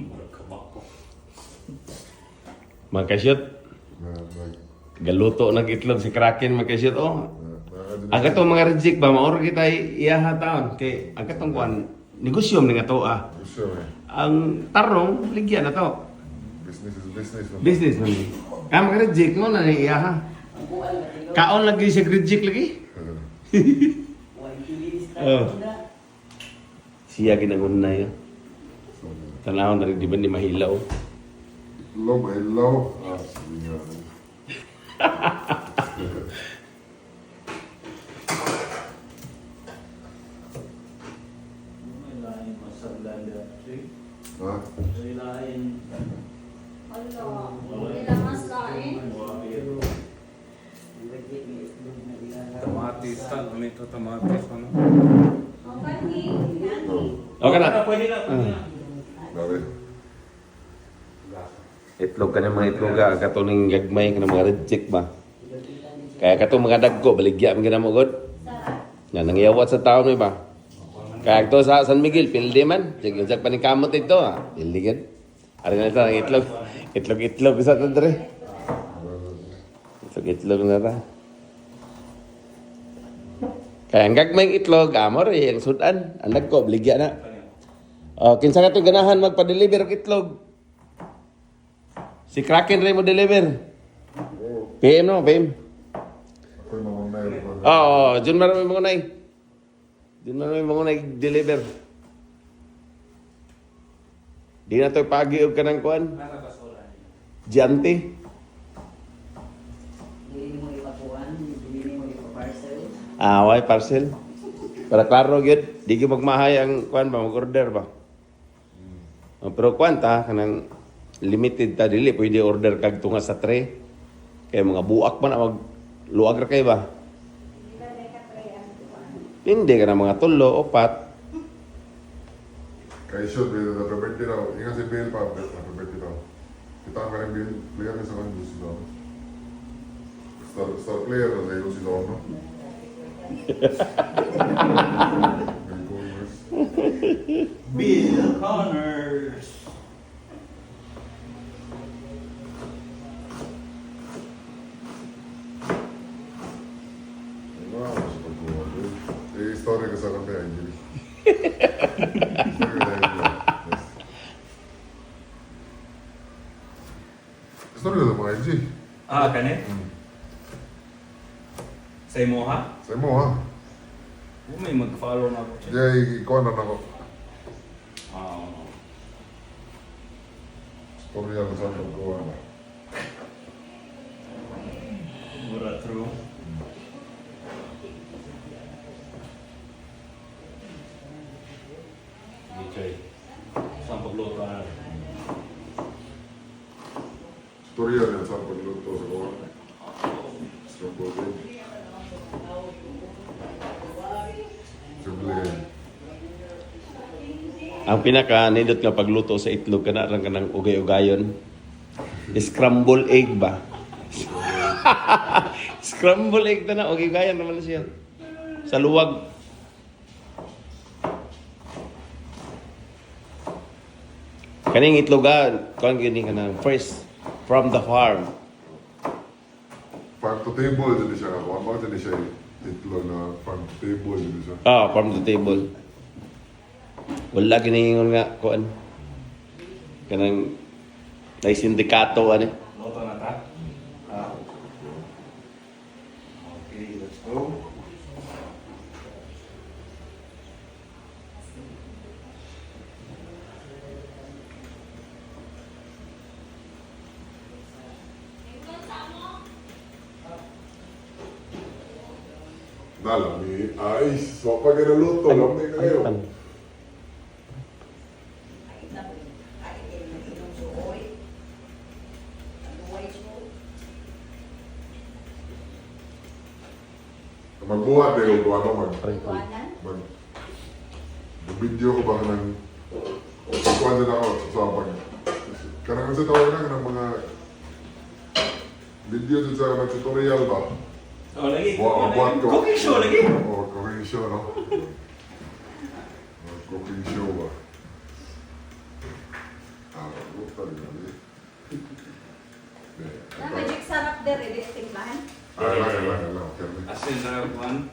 Murag kamako. Mga kasyot, Na, na, galuto ng itlog si Kraken, mga kasyot. Oh, na, ang katong mga reject ba, maor kita iyaha taon. Kay, ang katong kuan, negosyo man nga to ah. Gusto eh. Ang tarong, ligyan na to. Business is business, no? Business man ni. Ang mga reject mo na ni iyaha. Ang buwan na tilo. Kaon lagi siya reject lagi. Why pili Oh. na. Siya ginangunay. Yun. Tanawon na rin, di ba ni mahilaw? Itlog, mahilaw. Ah, sige nga. May lain masadlan dito. Ha? May lain. Hala, wala mas lain. Pero Kamatis, tal. Ano ito, kamatis, ano? O, kanhi. Kanhi. Okay na. Pwede na, pwede na. Dali. Itlog ka ng mga itlog ah. Kato ning gagmay ka ng mga reject ba? Kaya katong mga dagko, baligya man ginamo god. Sarap. Nga nangyawat sa taon mo ba? Kaya to sa San Miguel, pildi man. Sige, unsag paningkamot ito ah. Pildi gid. Ari na ito ang itlog. Itlog itlog sa to dre. Itlog itlog na ta. Kaya ang gagmay itlog, amor eh, ang sudan, ang dagko, baligya na. Oh, kinsa ka to ganahan magpa-deliver og itlog? Si Kraken rin mo deliver. Oh, PM no, PM. ako'y mangunay. Oo, oh, dyan marami mga unay. Dyan marami mga unay deliver. Di na to pagi og kanang kuan. Nasa basura niya. Giante. Dili mo ipakuan, dili mo ipaparcel. Ah, way parcel. Para klaro gyud, di gyud magmahay ang kuan ba, mag-order ba. Oh, pero kuan ta kanang limited ta, dili pwede order kag tunga sa tray. Kay mga buak man ang mag luag ra kay ba. Hindi na ka-try ang kuwan. Hindi ka na mga tulo, upat. Kay Shot, may happy birthday daw. Ingat si Bill pa, happy birthday daw. Kita ang kanyang Bill, player ni sa kanyang si Lon. Star, star player na sa ilo si Lon, no? Bill Connors. Bill Connors. Wala ako sa pagkuha. Eh, story ko sa kanya, IG. Story ko sa IG. Yes. Story ko sa mga IG. Ah, kani? Sa imo ha? Sa imo, ha? Oh, may mag-follow na ako. Jay, ikaw na nako. Ah. Story lang sa pagkuha na. Mura true. Sige, Saan pagluto na? Storya niya sa pagluto sa kuha. Sa pagluto. Simple kayo. Ang pinaka nindot nga pagluto sa itlog kana rang kanang ugay-ugayon. Scramble egg ba? Scramble egg na na ugay-ugayon naman na siya. Sa luwag. Kaning itlogan, kuan gyud ni kanang first from the farm. Farm to table dili siya kakuha. Bakit dili siya itlog na farm to table dili siya? Ah, farm to table. Wala giniingon nga kuan. Kanang nay sindikato ani. Luto na ta? Ah. Okay, let's go. Nalami, ay, so pag naluto, lami na kayo. Ay, inom suoy. Ang suoy. Magbuhat eh, kung ano, mag, Iwanan. mag, video ko ba ng, kuha din ako sa pag, kanang sa tawag na, kanang mga video dun sa mga tutorial ba? Oh, lagi. Buhat, buhat ko. Cooking show lagi. Oh, cooking show, no? Oh, cooking show ba? Fiesta, grabe. Na magic sarap dere, di timplahan. Ah, lang, lang, lang. Asin sa kuan.